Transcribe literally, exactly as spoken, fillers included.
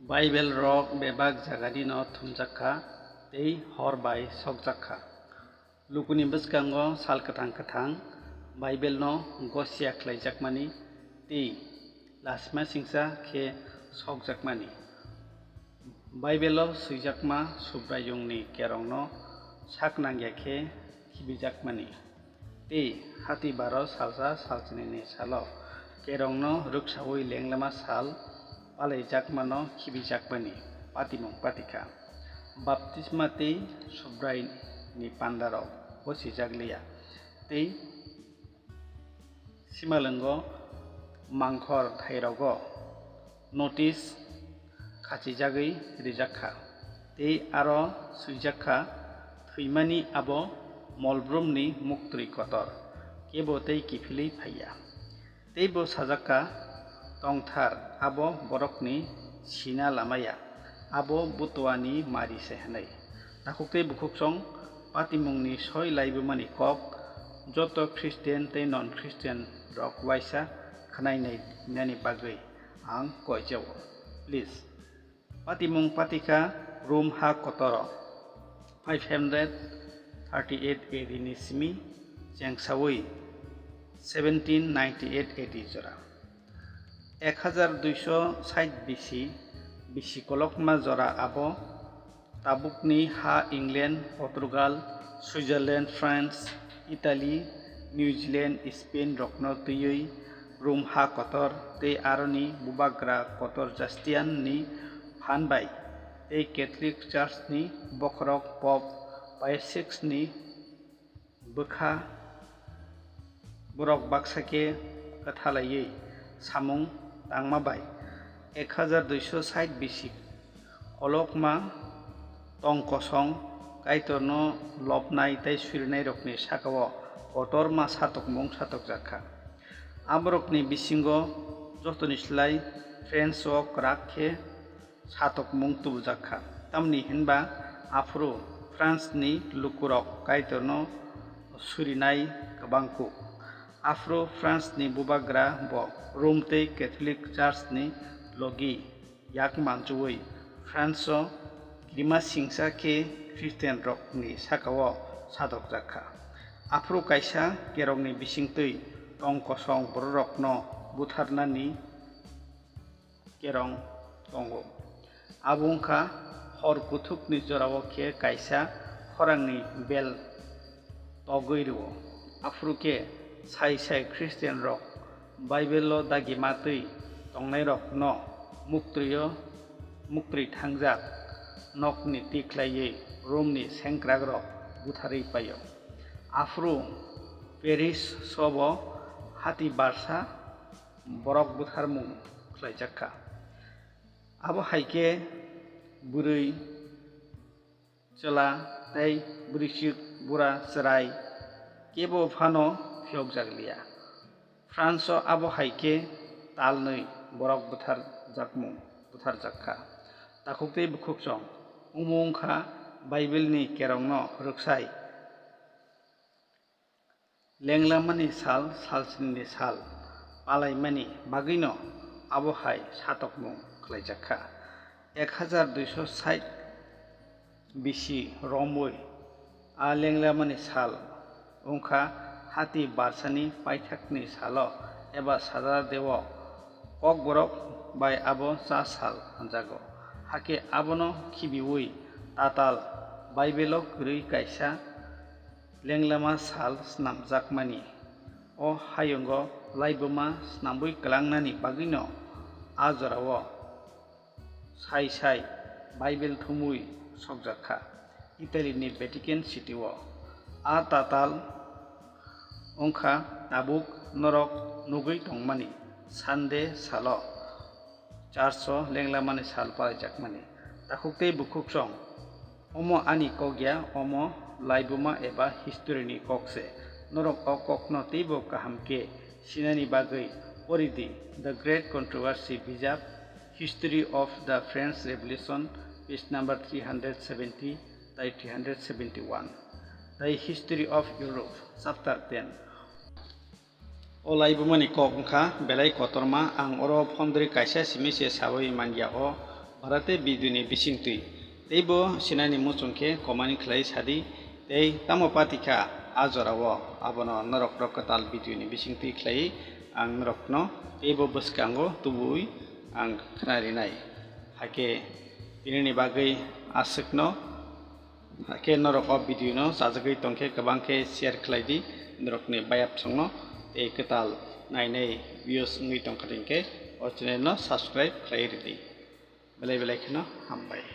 Bible rok bebak jaganino thumjak kha tei hor bai sokjak kha. Lukuni bwskango sal kwthang kwthang Bible no gosia khlaijakmani tei lasima singsa khe sokjakmani. Bible o swijakma Subraiyungni kerongno sak nangya khe khibijakmani. Tei hati baro salsa salchinini salo kerongno rwksaui lenglama sal palaijakmano khibijakmani patimung patikha. Baptisma tei Subraini pandarok gosijak liya. Tei simalwngo mangkhor thairogo notice khachijagwi rijak kha, tei aro swijak kha, "Thwimani abo molbrumni muktwi kotor, kebo tei kiphilwi phaiya." Teibo sajak kha, "Tongthar abo borokni sina lamaya, abo butuani mari se hwnwi." Takhuk tei bukhuksong patimungni soi laibumani kok joto Christian tei non-Christian rok waisa khwnai nai nani bagwi ang koijao. Please. Patimung patikha Rom ha kotoro five hundred thirty eight A D ni simi chengsaui seventeen ninety eight A D jora. Ek hajar duiso sait bisi, bisi kolokma jora abo tabukni ha England, Portugal, Switzerland, France, Italy, New Zealand, Spain rokno twiwi Rom ha kotor tei aroni bubagra kotor Justinian ni phan bai tei Catholic Church ni bokhorok Pope Pius six ni bwkha borok baksa khe kwthalaiwi samung tangma bai ek hajar duiso sait bisi kolokma tong kosong Kaitorno lobnai tei surinairokni sakao kotorma satokmung satokjak kha. Aborokni bisingo jotoni slai France o kwrak khe satokmung tubujak kha. Tamni hinba aphuru France ni lukurok Kaitorno surinai kwbang kuk. Aphuru France ni bubagra bo Rome tei Catholic Church ni logi yak manchuwi France o kirima singsa khe Christian rokni sakao satokjak kha. Aphuru kaisa kerongni bisingtwi tong kosong bororokno butharnani kerong tongo. Abo wngkha hor kuthukni jorao khe kaisa khorangni bel togwi rwo. Aphuru khe sai sai Christian rok Bible o dagi matwi tongnairokno muktwio, muktwi thangjak nokni tikhlaiwi Rome ni sengkrakrok butharwi paio. Aphuru Paris sobo hati barsa borok butharmung khlaijak kha. Abo hai khe bwrwi, chwla tei bwrwichwk bura chwrai kebo phano phiyokjak liya. France o abo hai khe talnwi borok butharjakmung butharjak kha. Takhuk tei bukhuksong omo wng kha Bible ni kerongno rwksai. Lenglamani sal, salsinini sal palaimani bagwino abo hai satokmung khlaijak kha. Ek hajar duiso sait bisi romwi a lenglamani sal wngkha hati barsani paithakni salo eba Saturday o Kokborok bai abo cha sal hwnjago. Hakhe abono khibiui tatal Bible o kwrwi kaisa lenglama sal snamjakmani. O hayungo laibuma snamwi kwlangnani bagwino a jorao sai sai Bible thumwi sokjak kha Italy ni Vatican City o. A tatal wngkha tabuk norok nugwi tongmani Sunday salo church o lenglamani sal palaijakmani. Takhuk tei bukhuksong, omo ani kok ya, omo laibuma eba history ni kok se. Norok o kokno teibo kaham khe sinani bagwi pori di The Great Controversy bijap, History of the French Revolution, page number three hundred seventy tai three hundred seventy-one, tai History of Europe, chapter ten. O laibumani kok wngkha belai kotorma, ang oro phondri kaisa simi se sawi manya o Ora tei video ni bisingtwi teibo sinani muchung khe comment khlai sadi, tei tamo patikha a jorao abono norok rok kwtal video ni bisingtwi khlai ang norokno teibo bwskango tubui ang khna rinai. Hakhe tinini bagwi aswkno. Hakhe norok o video no chajagwi tongkhe kwbang khe share khlai di norokni bayapsongno, tei kwtal nainai views wngwi tongkha hinkhe o channel no subscribe khlai ridi. Belai belai kheno hambai.